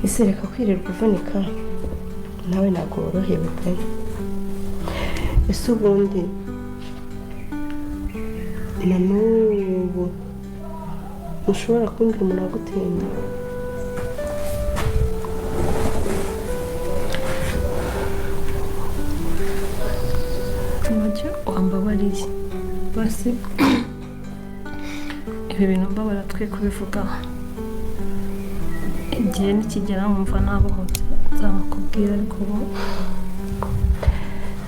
Ese reka kwirirwa uvunika, nawe ntabwo worohewe pe. Ese ubundi na n'ubu ntushobora kumbwira umuntu waguteye inda? Ntacyo wambabariye basi, ibi bintu mbabara twe kubivugaho. Igihe nikigera nkumva nabohotse nzamukubwira, ariko ubu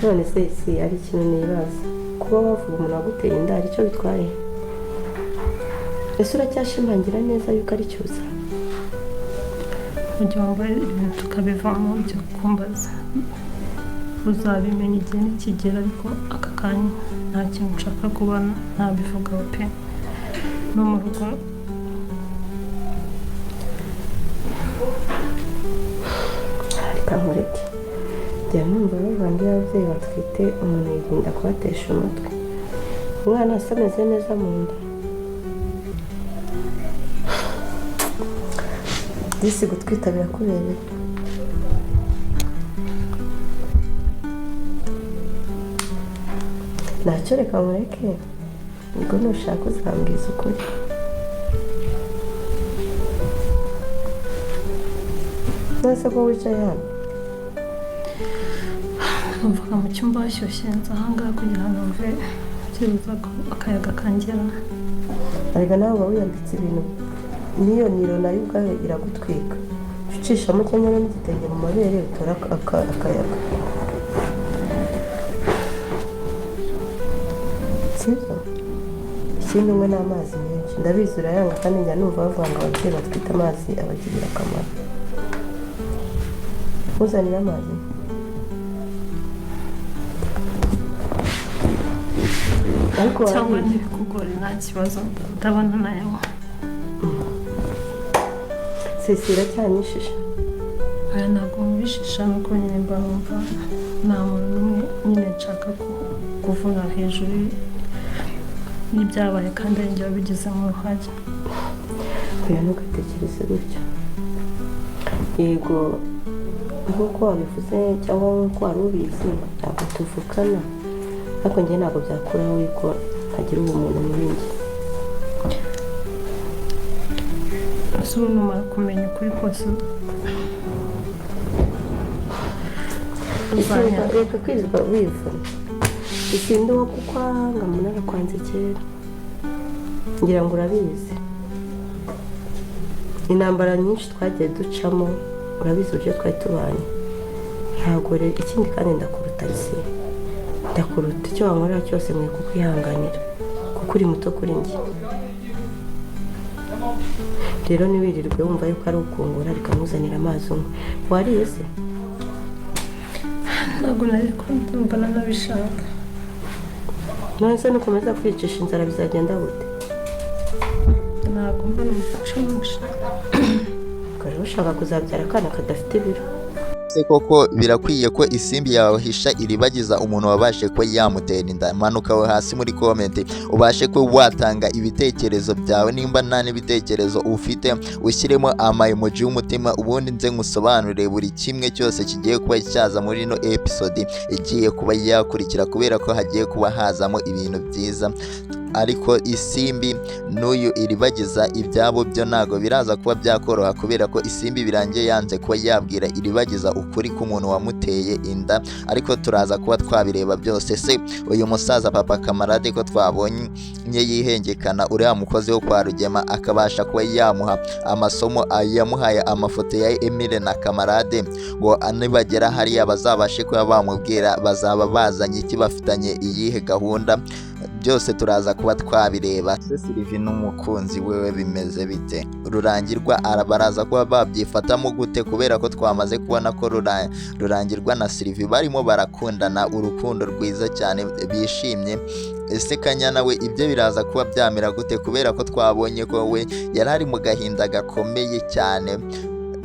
None se si ari ikintu nibaza, kuba wavuga umuntu waguteye inda hari icyo bitwaye? Ese uracyashimangira neza yuko ari Cyusa? Mu gihe wambaye ibintu tukabivamo byo kumbaza, uzabimenya igihe nikigera, ariko aka kanya nta kintu nshaka kuba nabivugaho pe, no mu rugo. Reka nkureke. Njya numva bavuga ngo iyo ababyeyi batwite umuntu yirinda kubatesha umutwe. Umwana asa ameze neza mu nda. Disi gutwita birakubereye. Ntacyo, reka nkureke, ubwo nushaka uzambwiza ukuri. None ko wicaye hano? Numvaga mu cyumba hashyushye, nza ahangaha kugira ngo numve byibuze ko akayaga kangera. Erega nawe uba wiyambitse ibintu, n'iyo niro nayo ubwayo iragutwika. Jya ucishamo cyangwa n'igitenge mu mabere utora akayaga, sibyo? Ikindi unywe n'amazi menshi. Ndabizi urayanga, kandi njya numva bavuga ngo ababyeyi batwite amazi abagirira akamaro. Ntuzanire amazi? Ariko Cyangwa wariye? ntibikugore, nta kibazo, ndabona nayanywa. Sisi iracyanyishisha. Aya ntabwo mubishisha, nuko nyine mba numva nta muntu n'umwe nyine nshaka kuvuna hejuru y'ibyabaye, kandi ari njye wabigizemo uruhare. Oya, ntugatekereze gutyo. Yego, nk'uko wabivuze cyangwa nk'uko wari ubizi, ntabwo tuvukana, ariko njye ntabwo byakuraho yuko ntagira ubumuntu muri njye. Ese ubu numara kumenya ukuri kose uzanyanga? Reka kwirirwa wivuna. Isindi uwo kukwanga umuntu arakwanze kera, ngira ngo urabizi intambara nyinshi twagiye ducamo, urabizi uburyo twari tubanye. Ntabwo rero, ikindi kandi ndakuruta isi, ndakuruta. Icyo wankorera cyose nkwiye kukwihanganira kuko uri muto kuri njye. Rero ntiwirirwe wumva yuko ari ukungura. Reka nkuzanire amazi unywe. Wariye se? Ntabwo nari kumva nanabishaka. None se nukomeza kwicisha inzara bizagenda gute? Ntabwo mba numva nshonje. Ukaba ushaka kuzabyara akana kadafite ibiro? Ese koko birakwiye ko Isimbi yahisha Iribagiza umuntu wabashe kuba yamutera inda? Manuka aho hasi muri comment ubashe kuba watanga ibitekerezo byawe. Nimba nta n'ibitekerezo ufite, ushyiremo ama emoji y'umutima, ubundi nze nkusobanurire buri kimwe cyose kigiye kuba cyaza muri ino episode igiye kuba yakurikira, kubera ko hagiye kuba hazamo ibintu byiza. Ariko Isimbi n'uyu Iribagiza ibyabo byo ntago biraza kuba byakoroha, kubera ko Isimbi birangiye yanze kuba yabwira Iribagiza ukuri k'umuntu wamuteye inda. Ariko turaza kuba twabireba byose. Se uyu musaza papa Kamarade ko twabonye yihengekana uriya mukozi wo kwa Rugema, akabasha kuba yamuha amasomo, yamuhaye amafoto ya Emile na Kamarade ngo nibagera hariya bazabashe kuba bamubwira, bazaba bazanye iki, bafitanye iyihe gahunda? Byose turaza kuba twabireba. Ese Sylvie n'umukunzi wewe bimeze bite? Rurangirwa baraza kuba babyifatamo gute, kubera ko twamaze kubona ko Rurangirwa na Sylvie barimo barakundana urukundo rwiza cyane bishimye? Ese Kanyana we ibyo biraza kuba byamera gute, kubera ko twabonye ko we yari ari mu gahinda gakomeye cyane?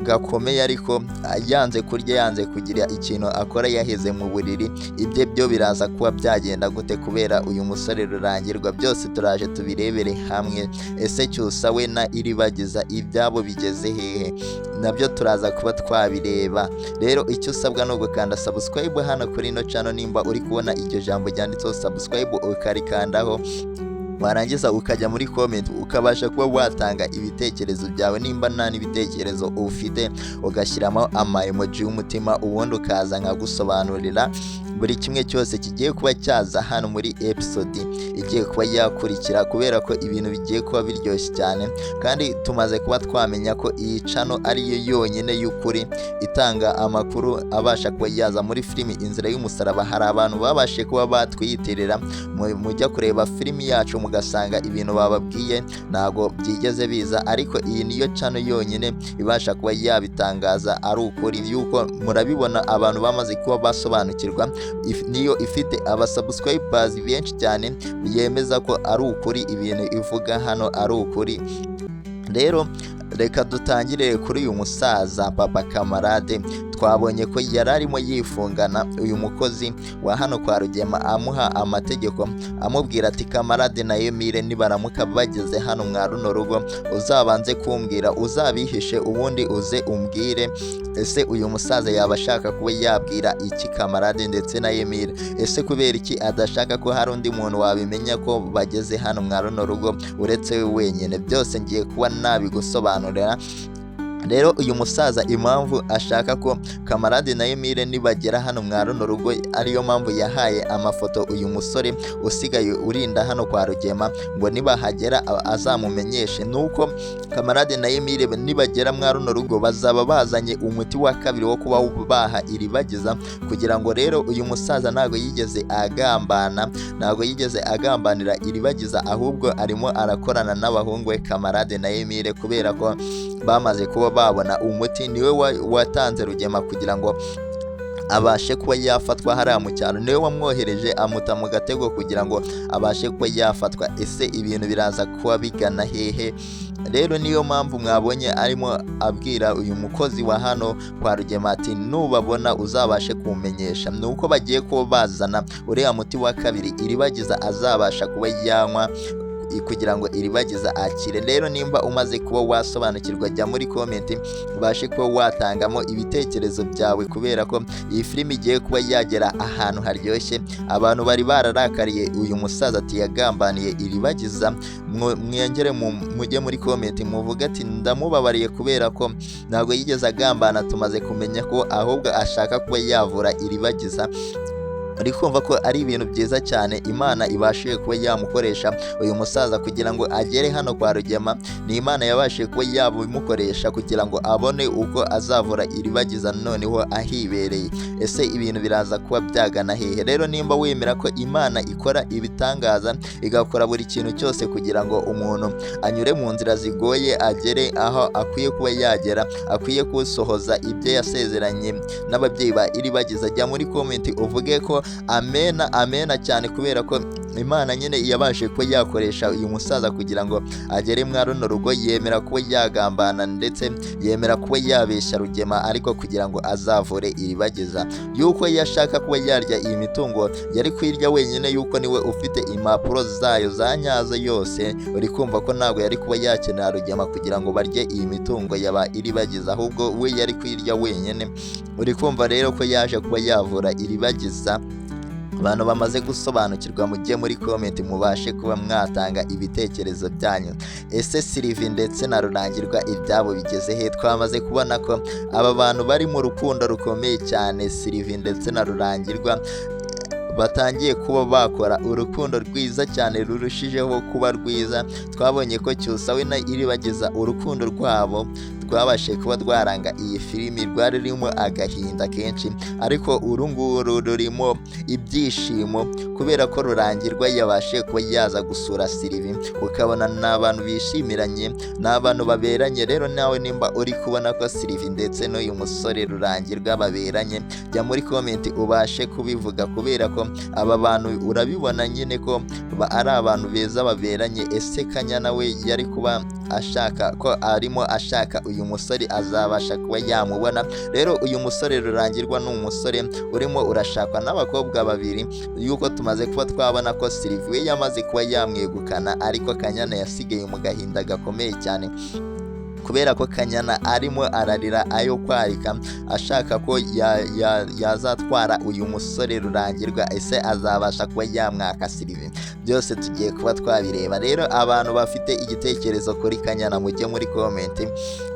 Gakomeye ariko yanze kurya, yanze kugira ikintu akora, yaheze mu buriri. Ibye byo biraza kuba byagenda gute kubera uyu musore Rurangirwa? Byose turaje tubirebere hamwe. Ese Cyusa we na Iribagiza ibyabo bigeze hehe? Nabyo turaza kuba twabireba. Rero icyo usabwa ni ugukanda subscribe hano kuri ino channel. Nimba uri kubona iryo jambo ryanditseho subscribe, ukarikandaho, warangiza ukajya muri comment, ukabasha kuba watanga ibitekerezo byawe. Nimba nta n'ibitekerezo ufite, ugashyiramo ama emoji y'umutima, ubundi ukaza nkagusobanurira buri kimwe cyose kigiye kuba cyaza hano muri episode igiye kuba yakurikira, kubera ko ibintu bigiye kuba biryoshye cyane. Kandi tumaze kuba twamenya ko iyi channel ariyo yonyine y'ukuri itanga amakuru abasha kuba yaza muri filimi Inzira y'Umusaraba. Hari abantu babashe kuba batwiyitirira, mujya kureba filimi yacu mugasanga ibintu bababwiye ntabwo byigeze biza, ariko iyi niyo channel yonyine ibasha kuba yabitangaza ari ukuri, yuko murabibona abantu bamaze kuba basobanukirwa. Niyo ifite abasubscribers benshi cyane yemeza ko ari ukuri, ibintu ivuga hano ari ukuri. Rero reka dutangire kuri uyu musaza papa Kamarade. Twabonye ko yari arimo yifungana uyu mukozi wa hano kwa Rugema, amuha amategeko, amubwira ati: "Kamarade na Emile nibaramuka bageze hano mwa runo rugo, uzabanze kumbwira, uzabihishe, ubundi uze umbwire." Ese uyu musaza yaba ashaka kuba yabwira iki Kamarade ndetse na Emile? Ese kubera iki adashaka ko hari undi muntu wabimenya ko bageze hano mwa runo rugo uretse we wenyine? Byose ngiye kuba nabigusobanurira. Rero uyu musaza, impamvu ashaka ko Kamarade na Emile nibagera hano mwa runo rugo, ariyo mpamvu yahaye amafoto uyu musore usigaye urinda hano kwa Rugema, ngo nibahagera azamumenyeshe, nuko Kamarade na Emile nibagera mwa runo rugo bazaba bazanye umuti wa kabiri wo kuba baha Iribagiza. Kugira ngo rero uyu musaza ntabwo yigeze agambana, ntabwo yigeze agambanira Iribagiza, ahubwo arimo arakorana n'abahungu be Kamarade na Emile, kubera ko bamaze kuba babona umuti. Niwe watanze Rugema kugira ngo abashe kuba yafatwa hariya mu cyaro, niwe wamwohereje amuta mu gatego kugira ngo abashe kuba yafatwa. Ese ibintu biraza kuba bigana hehe? Rero niyo mpamvu mwabonye arimo abwira uyu mukozi wa hano kwa Rugema ati: "Nubabona uzabashe kumenyesha." Ni uko bagiye kuba bazana uriya muti wa kabiri Iribagiza azabasha kuba yanywa kugira ngo Iribagiza akire. Rero nimba umaze kuba wasobanukirwa, jya muri comment ubashe kuba watangamo ibitekerezo byawe, kubera ko iyi filimi igiye kuba yagera ahantu haryoshye. Abantu bari bararakariye uyu musaza ati yagambaniye Iribagiza, mwongere mujye muri comment muvuge ati: "Ndamubabariye kubera ko ntabwo yigeze agambana, tumaze kumenya ko ahubwo ashaka kuba yavura Iribagiza." Uri kumva ko ari ibintu byiza cyane Imana ibashije kuba yamukoresha uyu musaza kugira ngo agere hano kwa Rugema. Ni Imana yabashije kuba yabimukoresha kugira ngo abone uko azavura Iribagiza noneho ahibereye. Ese ibintu biraza kuba byagana hehe? Rero nimba wemera ko Imana ikora ibitangaza, igakora buri kintu cyose kugira ngo umuntu anyure mu nzira zigoye agere aho akwiye kuba yagera, akwiye kusohoza ibyo yasezeranye n'ababyeyi ba Iribagiza, jya muri comment uvuge ko amena, amena cyane, kubera ko Imana nyine yabashe kuba yakoresha uyu musaza kugira ngo agere mwa runo rugo. Yemera kuba yagambana, ndetse yemera kuba yabeshya Rugema, ariko kugira ngo azavure Iribagiza. Yuko yashaka kuba yarya iyi mitungo, yari kuyirya wenyine, yuko niwe ufite impapuro zayo za nyazo yose. Uri kumva ko ntabwo yari kuba yakenera Rugema kugira ngo barye iyi mitungo yaba Iribagiza, ahubwo we yari kuyirya wenyine. Uri kumva rero ko yaje kuba yavura Iribagiza. Abantu bamaze gusobanukirwa, mujye muri comment mubashe kuba mwatanga ibitekerezo byanyu. Ese Silivi ndetse na Rurangirwa ibyabo bigeze he? Twamaze kubona ko aba bantu bari mu rukundo rukomeye cyane. Silivi ndetse na Rurangirwa batangiye kuba bakora urukundo rwiza cyane, rurushijeho kuba rwiza. Twabonye ko Cyusa we na Iribagiza urukundo rwabo rwabashije kuba rwaranga iyi filimi, rwari rurimo agahinda kenshi, ariko uru nguru rurimo ibyishimo, kubera ko Rurangirwa yabashije kuba yaza gusura Silivi, ukabona ni abantu bishimiranye, ni abantu baberanye. Rero nawe nimba uri kubona ko Silivi ndetse n'uyu musore Rurangirwa baberanye, jya muri comment ubashe kubivuga, kubera ko aba bantu urabibona nyine ko ari abantu beza baberanye. Ese Kanyana we yari kuba ashaka ko arimo ashaka uyu musore azabasha kuba yamubona? Rero uyu musore Rurangirwa ni umusore urimo urashakwa n'abakobwa babiri, yuko tumaze kuba twabona ko Sylvie yamaze kuba yamwegukana, ariko Kanyana yasigaye mu gahinda gakomeye cyane kubera ko Kanyana arimo ararira ayo kwarika, ashaka ko yazatwara uyu musore Rurangirwa. Ese azabasha kuba yamwaka Sylvie? Byose tugiye kuba twabireba. Rero abantu bafite igitekerezo kuri Kanyana, mujye muri comment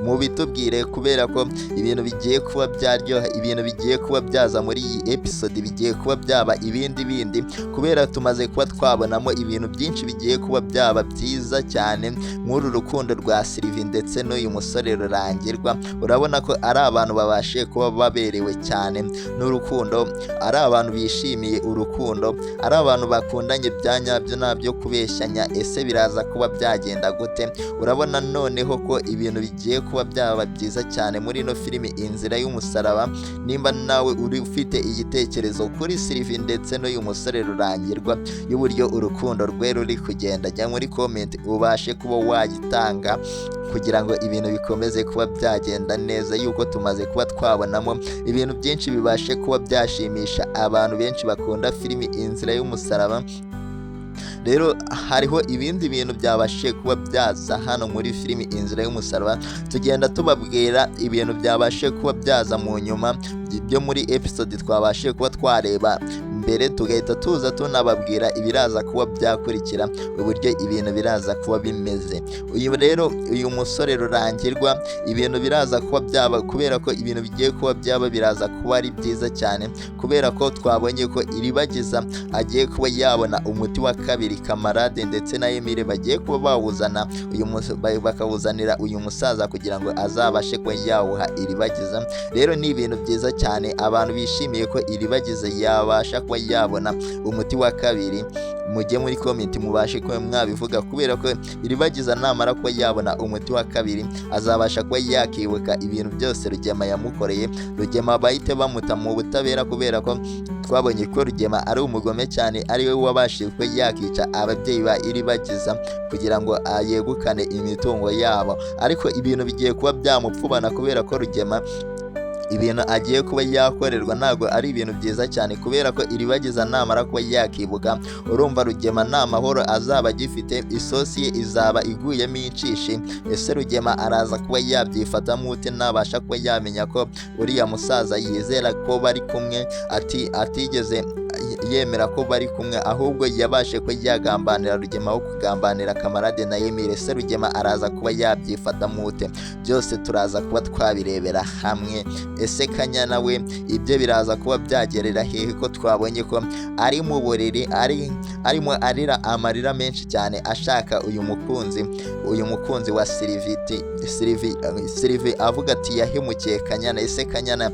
mubitubwire, kubera ko ibintu bigiye kuba byaryoha, ibintu bigiye kuba byaza muri iyi episode bigiye kuba byaba ibindi bindi, kubera tumaze kuba twabonamo ibintu byinshi bigiye kuba byaba byiza cyane, nk'uru rukundo rwa Sylvie ndetse n'uyu musore Rurangirwa. Urabona ko ari abantu babashije kuba baberewe cyane n'urukundo, ari abantu bishimiye urukundo, ari abantu bakundanye bya nyabyo nta byo kubeshyanya. Ese biraza kuba byagenda gute? Urabona noneho ko ibintu bigiye kuba byaba byiza cyane muri ino filimi Inzira y'Umusaraba. Nimba nawe uri ufite igitekerezo kuri Sylvie ndetse n'uyu musore Rurangirwa y'uburyo urukundo rwe ruri kugenda, jya muri comment ubashe kuba wagitanga kugira ngo ibintu bikomeze kuba byagenda neza, yuko tumaze kuba twabonamo ibintu byinshi bibashe kuba byashimisha abantu benshi bakunda filimi Inzira y'Umusaraba. Rero hariho ibindi bintu byabashije kuba byaza hano muri filimi Inzira y'Umusaraba. Tugenda tubabwira ibintu byabashije kuba byaza mu nyuma byo muri episode twabashije kuba twareba mbere, tugahita tuza tunababwira ibiraza kuba byakurikira, uburyo ibintu biraza kuba bimeze. Uyu rero, uyu musore Rurangirwa, ibintu biraza kuba byaba, kubera ko ibintu bigiye kuba byaba biraza kuba ari byiza cyane, kubera ko twabonye ko Iribagiza agiye kuba yabona umuti wa kabiri. Kamarade ndetse na Emile bagiye kuba bawuzana bakawuzanira uyu musaza kugira ngo azabashe kuba yawuha Iribagiza. Rero ni ibintu byiza cyane, abantu bishimiye ko Iribagiza yabasha kuba yabona umuti wa kabiri, mujye muri comment mubashe kuba mwabivuga, kubera ko Iribagiza namara kuba yabona umuti wa kabiri azabasha kuba yakibuka ibintu byose Rugema yamukoreye. Rugema bahite bamuta mu butabera, kubera ko twabonye ko Rugema ari umugome cyane, ari we wabashije kuba yakica ababyeyi ba Iribagiza kugira ngo yegukane imitungo yabo. Ariko ibintu bigiye kuba byamupfubana, kubera ko Rugema ibintu agiye kuba yakorerwa ntabwo ari ibintu byiza cyane, kubera ko Iribagiza namara kuba yakibuka, urumva Rugema nta mahoro azaba agifite, isosi ye izaba iguyemo inshishi. Ese Rugema araza kuba yabyifatamo ute nabasha kuba yamenya ko uriya musaza yizera ko bari kumwe, ati atigeze yemera ko bari kumwe, ahubwo yabashe kuba yagambanira Rugema aho kugambanira Kamarade na Emile? Ese Rugema araza kuba yabyifatamo ute? Byose turaza kuba twabirebera hamwe. Ese Kanyana we ibyo biraza kuba byagerera hehe, ko twabonye ko ari mu buriri ari arimo arira amarira menshi cyane, ashaka uyu mukunzi wa Sylvie, avuga ati yahemukiye Kanyana? Ese Kanyana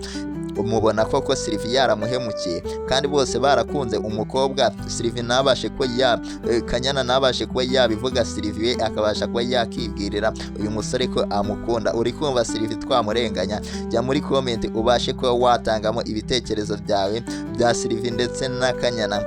umubona koko Sylvie yaramuhemukiye, kandi bose barakunze umukobwa? Sylvie ntabashe kuba ya Kanyana ntabashe kuba yabivuga, Sylvie we akabasha kuba yakibwirira uyu musore ko amukunda. Uri kumva Sylvie twamurenganya? Jya muri comment ubashe kuba watangamo ibitekerezo byawe bya Sylvie ndetse na Kanyana.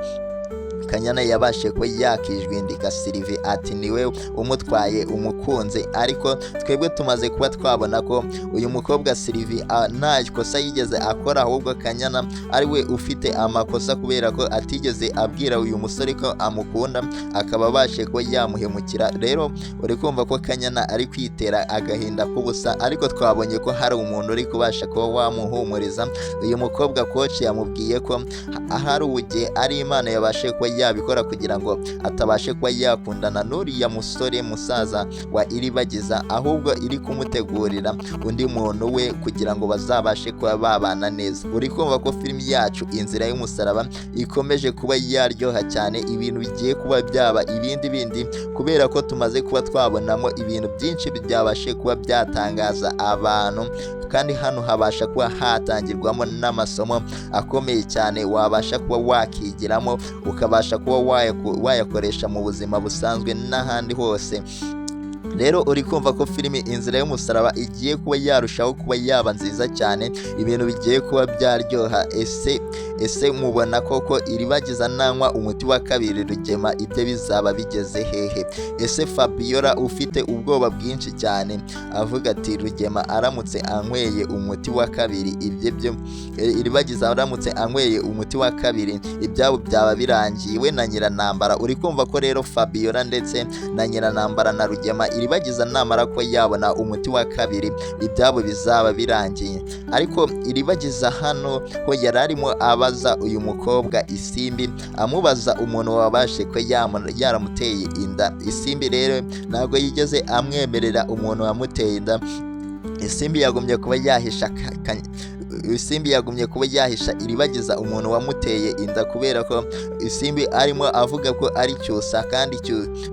Kanyana yabashe kuba yakijwindika Sylvie ati niwe umutwaye umukunzi, ariko twebwe tumaze kuba twabona ko uyu mukobwa Sylvie nta kosa yigeze akora, ahubwo Kanyana ari we ufite amakosa, kubera ko atigeze abwira uyu musore ko amukunda, akaba abashe kuba yamuhemukira. Rero uri kumva ko Kanyana ari kwitera agahinda k'ubusa, ariko twabonye ko hari umuntu uri kubasha kuba wamuhumuriza. Uyu mukobwa coach yamubwiye ko ahari ubugihe ari Imana yabashe kuba yabikora kugira ngo atabashe kuba yakundana n'uriya musore musaza wa Iribagiza, ahubwo iri kumutegurira undi muntu we kugira ngo bazabashe kuba babana neza. Uri kumva ko filimi yacu Inzira y'Umusaraba ikomeje kuba yaryoha cyane, ibintu bigiye kuba byaba ibindi bindi, kubera ko tumaze kuba twabonamo ibintu byinshi byabashe kuba byatangaza abantu, kandi hano habasha kuba hatangirwamo n'amasomo akomeye cyane wabasha kuba wakigiramo, ukabasha kuba wayakoresha mu buzima busanzwe n'ahandi hose. Rero uri kumva ko filimi Inzira y'Umusaraba igiye kuba yarushaho kuba yaba nziza cyane, ibintu bigiye kuba byaryoha. Ese mubona koko Iribagiza nanywa umuti wa kabiri Rugema ibyo bizaba bigeze hehe? Ese Fabiola ufite ubwoba bwinshi cyane avuga ati Rugema aramutse anyweye umuti wa kabiri ibyo byo, Iribagiza aramutse anyweye umuti wa kabiri ibyabo byaba birangiye we na Nyiranambara. Uri kumva ko rero Fabiola ndetse na Nyiranambara na Rugema, Iribagiza namara ko yabona umuti wa kabiri ibyabo bizaba birangiye. Ariko Iribagiza hano ho yari arimo abaza uyu mukobwa Isimbi, amubaza umuntu wabashe ko yaramuteye inda. Isimbi rero ntabwo yigeze amwemerera umuntu wamuteye inda. Isimbi yagumye kuba yahisha Iribagiza umuntu wamuteye inda, kubera ko Isimbi arimo avuga ko ari Cyusa, kandi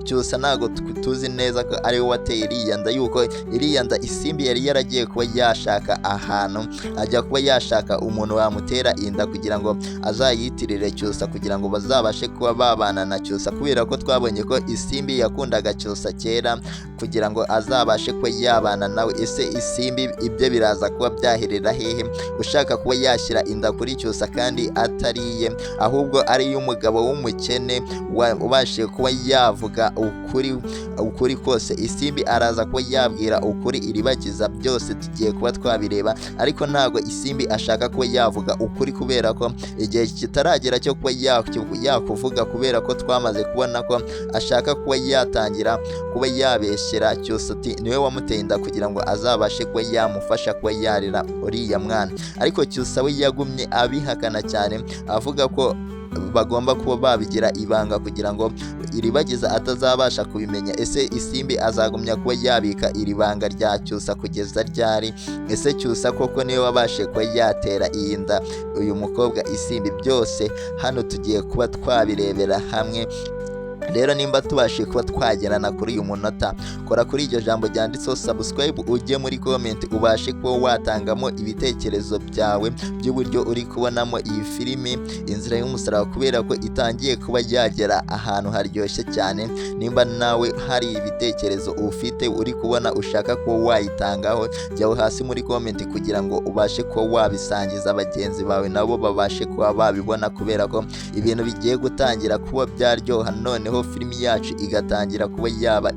Cyusa ntabwo tuzi neza ko ari we wateye iriya nda, yuko iriya nda Isimbi yari yaragiye kuba yashaka ahantu ajya kuba yashaka umuntu wamutera inda kugira ngo azayitirire Cyusa, kugira ngo bazabashe kuba babana na Cyusa, kubera ko twabonye ko Isimbi yakundaga Cyusa kera, kugira ngo azabashe kuba yabana nawe. Ese Isimbi ibyo biraza kuba byaherera hehe, ushaka kuba yashyira inda kuri Cyusa kandi atariye, ahubwo ari iy'umugabo w'umukene ubashije kuba yavuga ukuri kose? Isimbi araza kuba yabwira ukuri Iribagiza, byose tugiye kuba twabireba, ariko ntabwo Isimbi ashaka kuba yavuga ukuri kubera ko igihe kitaragera cyo kuba yakuvuga, kubera ko twamaze kubona ko ashaka kuba yatangira kuba yabeshyera Cyusa ati niwe wamuteye inda, kugira ngo azabashe kuba yamufasha kuba yarera uriya mwana. Ariko Cyusa we yagumye abihakana cyane, avuga ko bagomba kuba babigira ibanga kugira ngo Iribagiza atazabasha kubimenya. Ese Isimbi azagumya kuba yabika iri banga rya Cyusa kugeza ryari? Ese Cyusa koko niwe wabashe kuba yatera iyi nda uyu mukobwa Isimbi? Byose hano tugiye kuba twabirebera hamwe. Rero nimba tubashije kuba twagerana kuri uyu munota, kora kuri iryo jambo ryanditseho subscribe, ujye muri comment ubashe kuba watangamo ibitekerezo byawe by'uburyo uri kubonamo iyi filimi Inzira y'Umusaraba, kubera ko itangiye kuba yagera ahantu haryoshye cyane. Nimba nawe hari ibitekerezo ufite uri kubona ushaka kuba wayitangaho, jyaho hasi muri comment kugira ngo ubashe kuba wabisangiza bagenzi bawe, nabo babashe kuba babibona, kubera ko ibintu bigiye gutangira kuba byaryoha, noneho filimi yacu igatangira kuba yaba